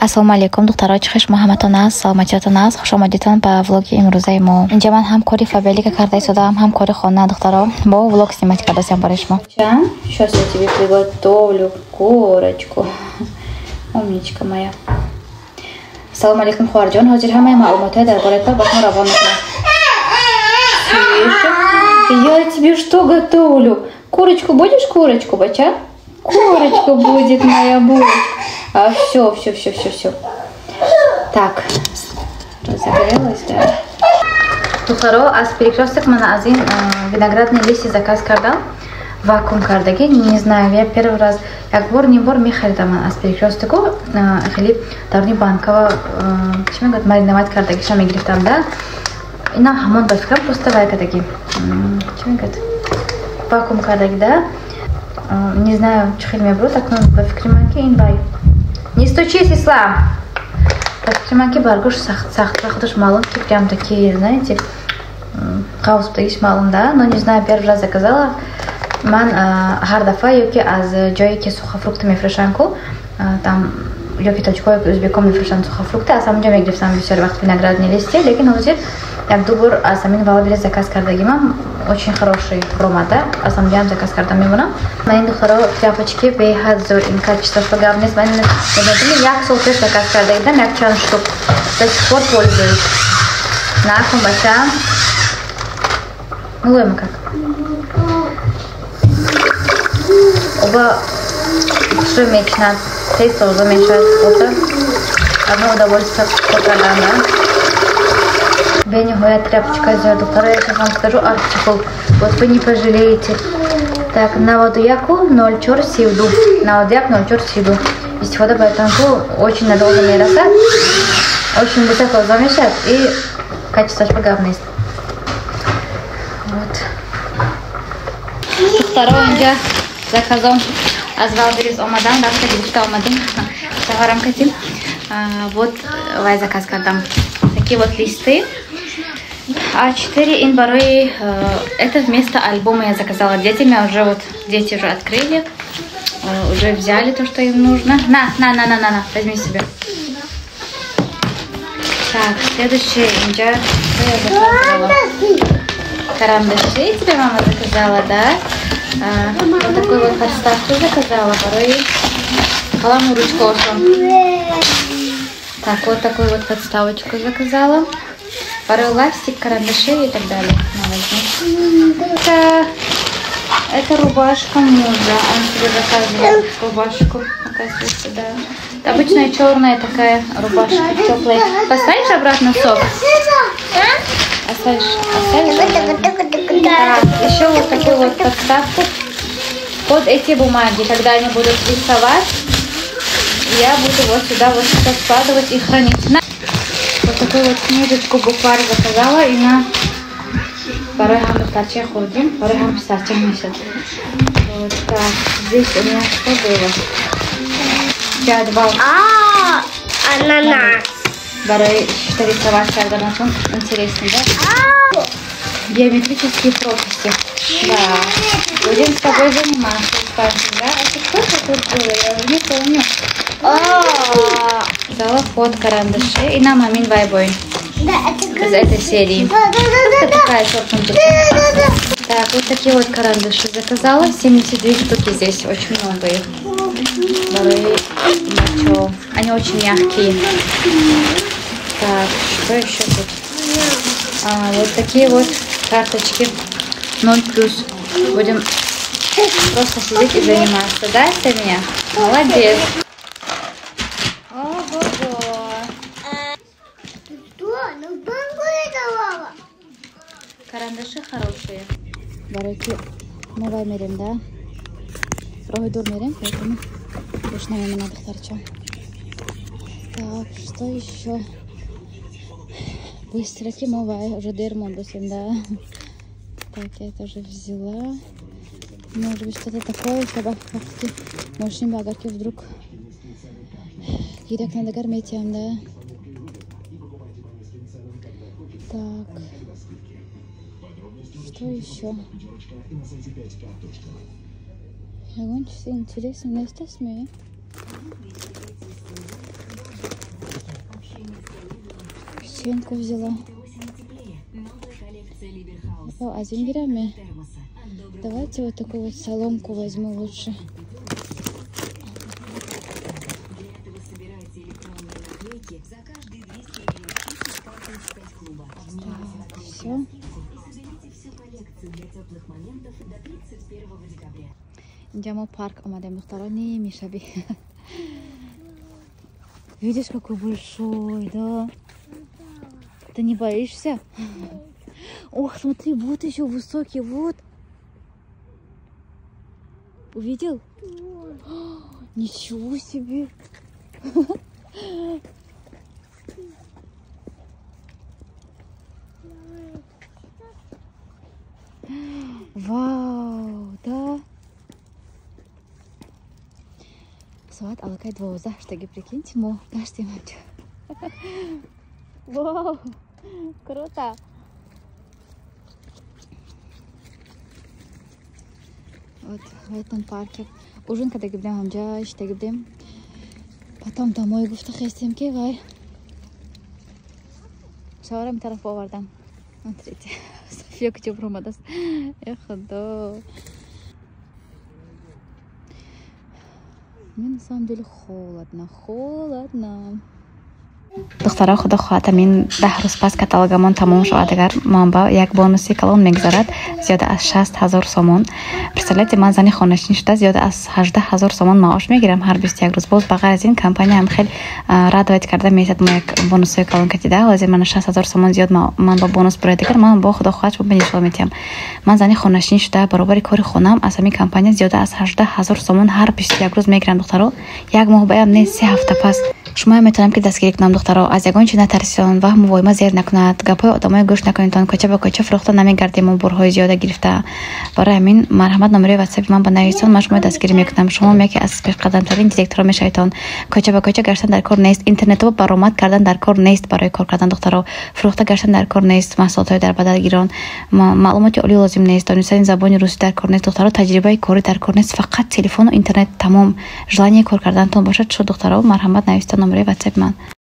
Ассалому алайкум, духтаро, чӣ хеш ҳаматон аст, саломатиятон аст. Хуш омадитон ба влоги имрӯзаи мо. Инҷа ман ҳам кори Фаберлика карда истодаам, ҳам кори хона, духтаро. Бо влог снимать кардасям барои шумо. Сейчас я тебе приготовлю курочку. Умничка моя. Салому алайкум, хоҳарҷон. Ҳозир ҳамаи маълумотҳои дар бораи кор ба шумо равон мекунам. Я тебе что готовлю? Курочку будешь, курочку, бача? Курочка будет, моя булочка. А, все, все, все, все, все. Так, разогрелась, да? Духтаро, аз Перекресток мана аз ин виноградный листья заказ кардам. Вакуум кардаги, не знаю, я первый раз, як бор, ним бор мехаридам ман аз Перекрёстоку, хеле даруни банкава, чӣ мегӯяд, мариновать кардагиша мегирифтам, да? Ина ҳамон ба фикрам, просто вай кардаги. Чӣ мегӯяд? Вакуум кардаги, да? Не знаю, чӣ хел мебурад, акнун ба фикри ман ки ин вай. Не стучись, Ислам! Ба фикри ман ки баргош сахт сахт, ва худаш маълум ки прям такие, знаете, қавс будагиш маълум, да? Но не знаю, первый раз заказала. Ман ҳар дафъа ё ки аз ҷое ки сухофрукты мефурӯшанд ку, там ё ки тоҷикҳо, ё ки ӯзбекҳо мефурӯшанд сухофрукты, аз ҳамон ҷо мегирифтам бисёр вақт виноградные листья, лекин ҳозир як ду бор аз ҳамин Вайлдберриз заказ кардагимам, очень хороший омада, аз ҳамон ҷоам заказ кардам мемонам. Ман ин, духтаро, тряпочки беҳад зӯр, ин качествош ба гап нест. Ман як сол пеш заказ кардагидам якчанд штук, до сих пор пользуюсь. Накун, бача, мулоима как оба хушрӯ мечинад, тез тоза мешавад. Боса одно удовольствие кор кардан, да. Бениҳоят тряпочка зиёд, духтаро, я сейчас вам скажу артикул, вот вы не пожалеете. Так, 910432, 910432. Истифода баратон ку очень надолго мерасад, очень быстро тоза мешавад и качествош ба гап нест. Вот, духтаро, инҷа заказом аз Вайлдберриз омадам, рафта гирифта омадем, шавҳарам катим. Вот вай заказ кардам, такие вот листы А4, ин барои это вместо альбома я заказала детям. Я уже, вот дети уже открыли, уже взяли то, что им нужно. На, на, на, на, на, на, возьми себе. Так, следующее, инҷа что я заказывала? Карандаши тебе мама заказала, да? Вот такую вот подставку заказала барои қаламу ручкошу. Так, вот такую вот подставочку заказала барои ластик, карандаши и так далее. На, возьми. Это рубашка мужа. Он себе заказывал рубашку, оказывается, да. Это обычная черная такая рубашка, теплая. Поставишь обратно сок? Оставишь, оставишь? Так, еще вот такую вот подставку под эти бумаги. Когда они будут рисовать, я буду вот сюда вот все складывать и хранить. На. Вот такую вот книжечку, букварь заказала. И на барои ҳам духтарча хурдим, барои ҳам писарча мешад. Вот так. Здесь у меня что было? Ҷадвал. Ананас. Барои что рисовать карданатон интересно, да? Геометрические прописи. Да. Будем с тобой заниматься, кстати, да? Это что тут было? Я уже не помню. Взяла под карандаши и на мамин вайбой. Из этой серии. Это такая сорт. Так, вот такие вот карандаши заказала. 72 штуки здесь, очень много их. Барои мачо. Они очень мягкие. Так, что еще тут? Вот такие вот карточки 0 плюс. Будем просто сидеть и заниматься. Да, меня? Молодец. Ого-го. Карандаши хорошие. Барои ки мо вай мерем, да, роҳи дур мерем, поэтому гӯш намемонад, духтарча. Так, что еще? Быстро ки мо вай уже дер мондасем, да. Так, я тоже взяла. Может быть, что-то такое, чтобы вақти мошин ба агар ки вдруг гиря кунад, агар метиҳам, да. Так, что еще? Ягон чизи интересный нест, асме? Печеньку взяла. О, один грамме. Давайте вот такую вот соломку возьму лучше. Так, все. Инҷа мо парк омадем, духтаро, немешави. Видишь, какой большой, да? Ты не боишься? Ох, смотри, вот еще высокий, вот. Увидел? Ничего себе! Вау, да? Соат аллакай 12 штаги, прикиньте, мо гаштем. Вау, круто! Вот в этом парке. Ужин когда гибдем, ҳамҷа ишта гибдем. Потом домой гуфта хестем ки вай. Шаварам тараф овардам. Смотрите, София куҷо баромадааст. Э худо. Мне на самом деле холодно, холодно. Духтаро, худо хоҳад, ҳамин 10 рӯз пас каталогамон тамом шавад. Агар ман ба як бонуси калон мегузарад, зиёда аз 60 000 сомон. Представляете, ман зани хонашин шуда зиёда аз 18 000 сомон маош мегирам ҳар 21 рӯз. Боз ба ғайр аз ин компания ҳам хел радовать карда месад мо як бонусҳои калон катида. Ҳозир мана 60 000 сомон зиёд ман ба бонус бурад. Дигар ман бо худо хоҳад шумо нишон метиҳам. Ман зани хонашин шуда баробари кори хонам аз ҳамин компания зиёда аз 18 000 сомон ҳар 21 рӯз мегирам, духтаро. Як моҳ баям не, 3 ҳафта пас. Шумоям метавонам ки дастгирӣ кунам, духтаро. Аз ягон чи натарсиён, ваҳму войма зер накунад, гапҳои одамои гӯш накунедтон, кӯча ба кӯча фурӯхта намегардем мо борҳои зиёда гирифта. Барои ҳамин марҳамат, номерои ватсапи ман ба нависон, ман шуморо дастгирӣ мекунам. Шумо яке аз пешқадамтарин директоро мешаведтон. Кӯча ба кӯча гаштан дар кор нест, интернетро баромад кардан дар кор нест барои кор кардан, духтаро. Фурӯхта гаштан дар кор нест, маҳсулотҳои дар бадалгирон, маълумоти олӣ лозим нест, донистани забони русӣ дар кор нест, духтаро, таҷрибаи корӣ дар кор нест, фақат телефону интернет, тамом. Желание кор карданатон бошад, шуд, духтаро, марҳамат, нависта номерои ватсапи ман.